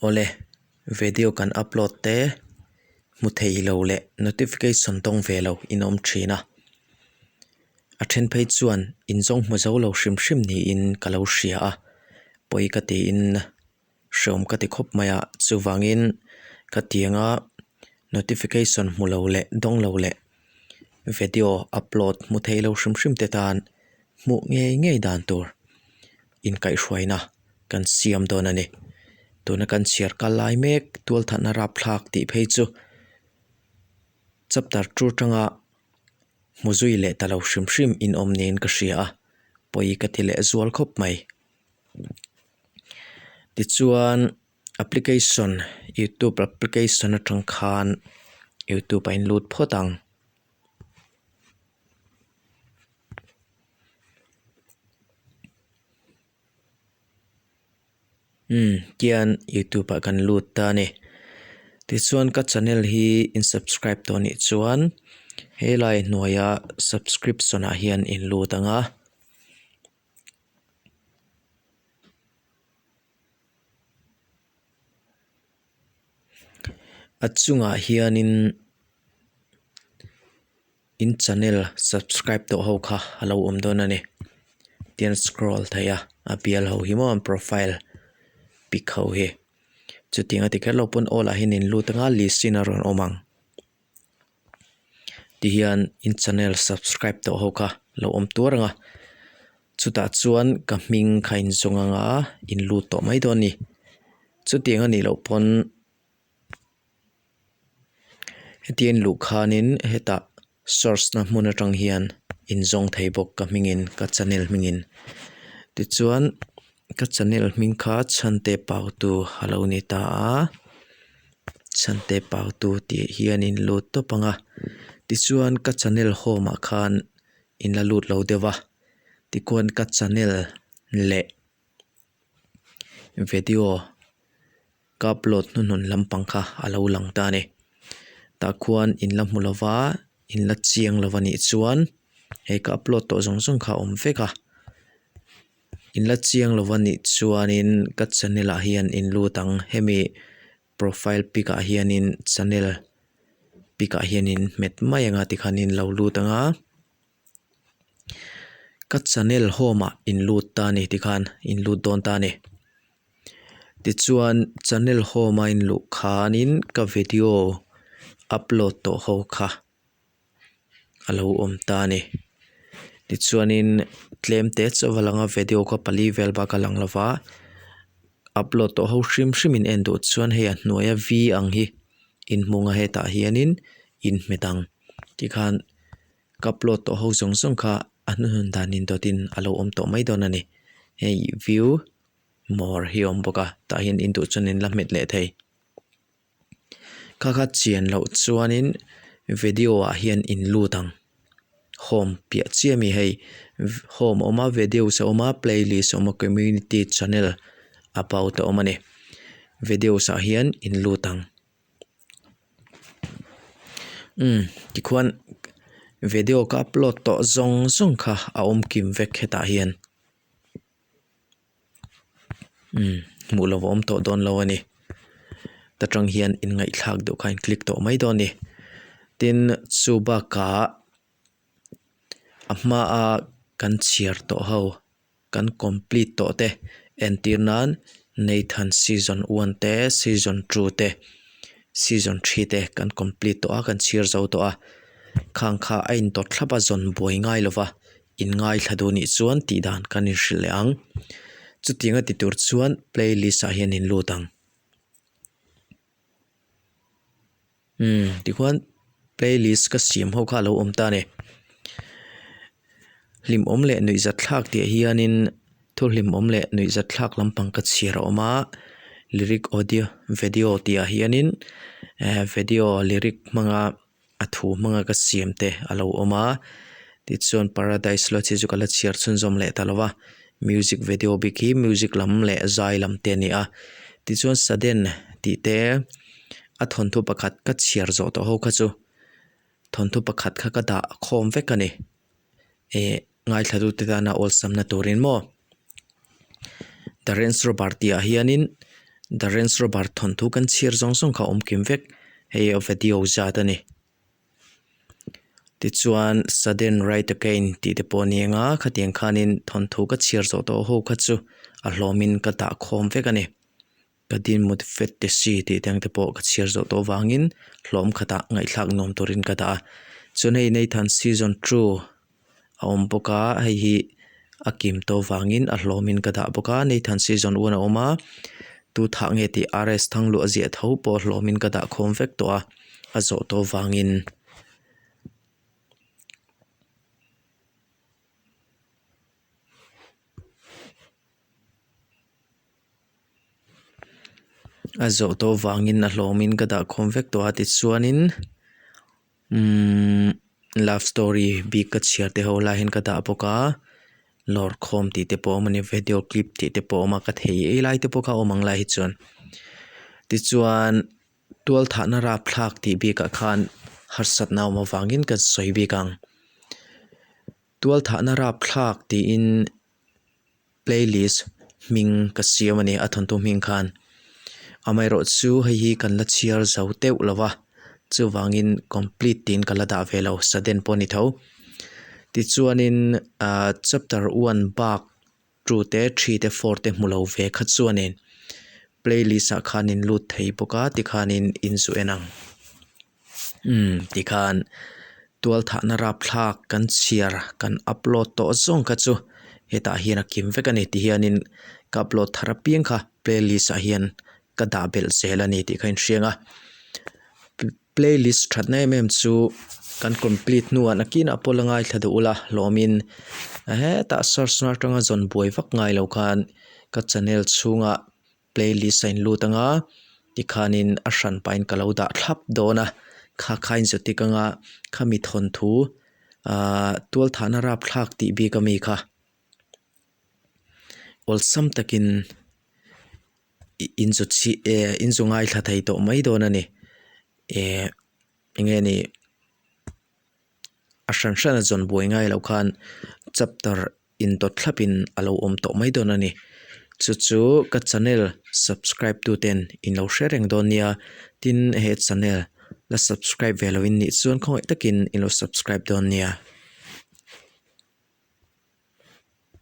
Awle, video kan upload te hmu thei lo leh notification tawng ve lo in awm thin a. A then phei chuan inzawng hmu zo lo hrim hrim niin ka lo hria a, pawi ka tiin hreawm ka ti khawp mai a, chuvangin ka tianga notification hmu lo leh dawng lo leh video upload hmu thei lo hrim hrim te tan hmuh ngei ngei dan tur inkaihhruaina kan siam dawn a ni. Tuna kan chhiar kal lai mek tualthatna rapthlak tih phei chu chapter two atanga hmu zui leh ta lo hrim hrim in awm niin ka hria a, pawi ka ti leh zual khawp mai. Tichuan application youtube application atang khan youtube a inlut phawt ang. Umm tian youtube ah kan lut ta a ni tichuan ka channel hi in subscribe tawh anih chuan helai hnuaia subscription ah hian in lut ang a. A chungah hianin in channel subscribe tawh ho kha a lo awm dawn a ni tian scroll theih a a bial ho hi maw an profile pic ho hi chutiang a ti kher lo pawn all ah hian in lut anga list in a rawn awm ang. Tihian in channel subscribe tawh ho kha lo awm tuar ang a chutah chuan ka hming kha in zawng ang a in lut tawh mai dawn a ni chutiang a nih loh pawn hetiang in luh khanin hetah search na hmun atang hian in zawng thei bawk ka hmingin ka channel hmingin tichuan ka channel hming kha chhante pautu a lo ni ta a. Chhante pautu tih hian in lut tawp ang a tichuan ka channel home ah khan in la lut lo deuh a tikhuan ka channel leh video ka upload hnuhnun lampang kha a lo lang ta a ni tah khuan in la hmu lo va in la chiang lo a nih chuan he ka upload tawh zawng zawng kha a awm vek a. In la chiang lo anih chuanin ka channel ah hian in lut ang hemi profile pic ah hianin channel pic ah hianin hmet mai anga tikhanin lo lut ang a ka channel home ah in lut ta a ni tikhan in lut dawn ta a ni tichuan channel home a in luh khanin ka video upload tawh ho kha. a lo awm ta a ni tichuanin tlem te chauh a lang a video kha pali vel bak a lang lo va upload tawh ho hrim hrim in en duh chuan hei a hnuaia v ang hi inhmung a hetah hianin in hmet ang tikhan ka upload tawh ho zawng zawng kha a hnuhnun dan in dawtin a lo awm tawh mai dawn a ni hei view more hi a awm bawk a tah hian in duh chuan in la hmet leh thei. Kha kha chian loh chuanin video ah hian in lut ang home piah chiah ami hei home a awm a videos a awm a playlist a awm a community channel about a awm a ni videos ah hian in lut ang umm tikhuan video ka upload tawh zawng zawng kha a awm kim vek hetah hian. Umm hmuh loh a awm tawh dawn lo a ni ta tang hian in ngaihthlak duh kha in click tawh mai dawn a ni tin chu bakah a hmaa kan chhiar tawh ho kan complete tawh te entir nan Nathan season one te season two te season three te kan complete tawh a kan chhiar zo tawh a khang kha a intawt thlap a zawn buai ngai lo va. In ngaithla duh nih chuan tih dan kan inhrilh leh ang. Chutiang a ti tur chuan playlist ah hian in lut ang. Umm tikhuan playlist ka siam ho kha a lo awm ta a ni. Hlimawm leh nuihzatthlak tih ah hianin thu hlimawm leh nuihzatthlak lampang ka chhiar a awm a, lyric audio video tih ah hianin eh video lyric hmanga. a thu hmanga ka siam te a lo awm a tichuan paradise lodge hi chu ka la chhiar chhunzawm leh ta lo va music video bik hi music lam leh zai lam te a ni a tichuan sudden tih te a thawnthu pakhat ka chhiar zawh tawh ho kha chu thawnthu pakhat kha ka dah khawm vek a ni eh ngaithla tute tana awlsamna turin maw the range robber tih ah hianin. The Range Rover thawnthu kan chhiar zawng zawng kha a awm kim vek. Hei video zat a ni. Tichuan Sudden Right Again tih te pawh a ni ang a, khatiang khanin thawnthu ka chhiar zawh tawh ho kha chu a hlawmin ka dah khawm vek a ni. Ka dinmut fet te si tih te ang te pawh ka chhiar zawh tawh avangin hlawm khatah ngaihthlak nuam turin ka dah a. Chuan hei Nathan season two a awm bawk a, hei hi a kim tawh avangin a hlawmin ka dah bawk a. Nathan season one a awm a, tu thah nge tih RS Thangluah ziah tho pawh hlawmin ka dah khawm vek tawh a, a zawh tawh avangin. A zawh tawh vangin a hlawmin ka dah khawm vek tawh a tichuanin umm love story bik ka chhiar te ho lai hian ka dah bawk a lawr khawm tih te pawh a awm a ni video clip tih te pawh a awm a ka thei ei lai te pawh kha a awm ang lai hi chuan tichuan tual thahna rapthlak tih bikah khan harsatna a awm avangin ka sawi bik ang tual thahna rapthlak tiin. Playlist hming ka siam a ni a thawnthu hming khan amaherawh chu hei hi kan la chhiar zo deuh lo va chuvangin complete tiin ka la dah ve lo sudden pawh a ni tho tichuanin ahh chapter one bak two te three te four te hmu lo ve kha chuanin playlist ah khan in lut thei bawk a tikhanin in zu en ang. Umm tikhan tualthahna rapthlak kan chhiar kan upload tawh zawng kha chu hetah hian a kim vek a ni ti hianin ka upload thar apiang kha playlist ah hian ka dah belh zel a ni tih kha a inhriang a playlist thatna em em chu kan complete hnuah nakinah pawh la ngaithla duh ula hlawmin hetah search na atanga zawn buai vak ngai lo khan ka channel chhungah. Playlist a inlut anga tikhanin a hran pahin ka lo dah thlap dawn a kha kha in zawtik anga khami thawnthu ahh tualthahna rapthlak tih bik ami kha awlsam takin ih in zu chhi eh in zu ngaithla thei tawh mai dawn a ni eh eng nge ni. A hran hran a zawn buai ngai loh khan chapter indawt thlap in a lo awm tawh mai dawn a ni. Chu chu ka channel subscribe tu ten in lo hre reng dawn nia tin he channel la subscribe ve lo in nih chuan khawngaih takin in lo subscribe dawn nia.